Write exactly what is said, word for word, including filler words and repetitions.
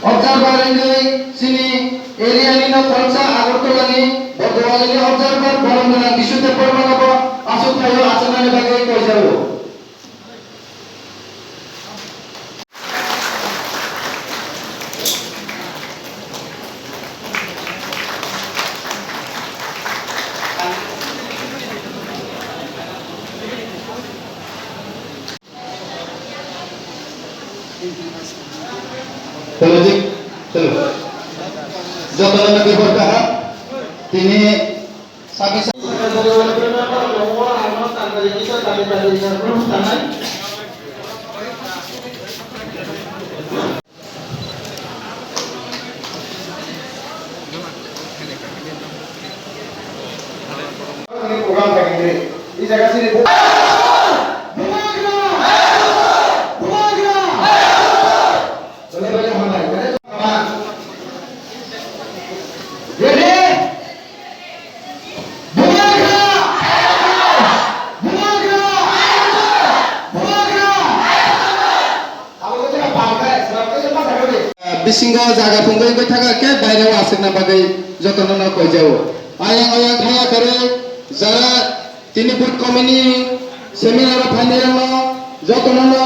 Observer wngwi chini area ni no khoroksa Agartala ni Bordowali ni observer borom gwnang Bisudeb Borma no bo aswk phaio achanani bagwi koijago. Hello, Jik. Hello. Jotono nagi horka ha. Tini sabi sa- Bisingo jaga phungwi wngwi thangkha khe baireo aswkna bagwi jotono no koijao. Ayang oyang thaya kwrwi jara tini booth committee seminar o phainai rokno jotono no